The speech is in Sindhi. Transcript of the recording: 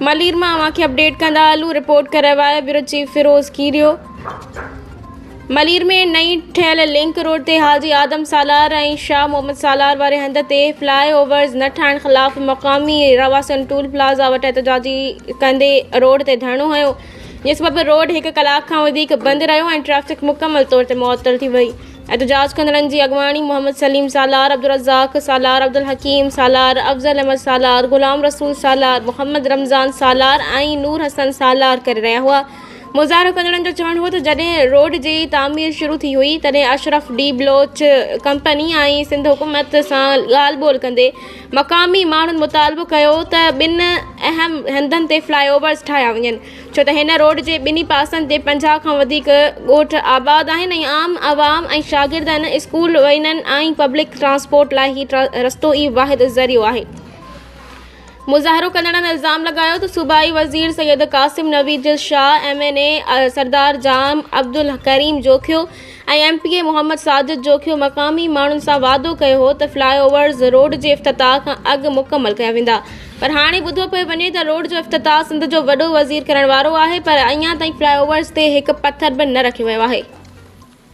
ملير مان اوهان کي اپڊيٽ ڪندا هلون رپورٽ ڪري رهيو آهي بيورو چيف فيروز ڪيريو ملير ۾ نئين ٺهيل لنڪ روڊ تي حاجي آدم سالار ۽ شاهه محمد سالار واري هنڌ تي فلاء اوورز نه ٺاهڻ خلاف مقامي رهواسين ٽول پلازا وٽ احتجاجي ڪندي روڊ تي ڌرڻو هنيو جنهن سبب روڊ هڪ ڪلاڪ کان وڌيڪ بند رهيو ۽ ٽريفڪ مڪمل طور تي معطل ٿي وئي. احتجاج ڪندڙن جي اڳواڻي محمد سليم سالار، عبدالرزاق سالار، عبدالحڪيم سالار، افضل احمد سالار، غلام رسول سالار، محمد رمضان سالار ۽ نور حسن سالار ڪري رهيا هئا. مظاهرو ڪندڙن جو چوڻ هو ته جڏهن روڊ جي تعمير شروع ٿي هئي تڏهن اشرف ڊي بلوچ ڪمپني ۽ سنڌ حڪومت سان ڳالهه ٻولهه ڪندي مقامي ماڻهن مطالبو ڪيو ته ٻن اهم هنڌن تي فلاء اوورز ٺاهيا وڃن. ڇو ته هن روڊ جي ٻنهي پاسن تي 50 کان وڌيڪ ڳوٺ آباد آهن ۽ عام عوام ۽ شاگردن اسڪول وينن ۽ پبلڪ ٽرانسپورٽ لاء هي رستو ئي واحد ذريعو آهي. مظاهرو ڪندڙن الزام لڳايو ته صوبائي وزير Syed Qasim Naveed Shah, M N A Sardar Jam Abdulkarim Jokhio ۽ M P A Muhammad Sajid Jokhio مقامي ماڻهن سان وعدو ڪيو هو ته فلاء اوورز روڊ جي افتتاح کان اڳ مڪمل ڪيا ويندا پر هاڻي ٻڌو پيو وڃي ته روڊ جو افتتاح سنڌ جو وڏو وزير ڪرڻ وارو آهي پر اڃا تائين فلاء اوورز تي هڪ پٿر به نه رکيو ويو آهي.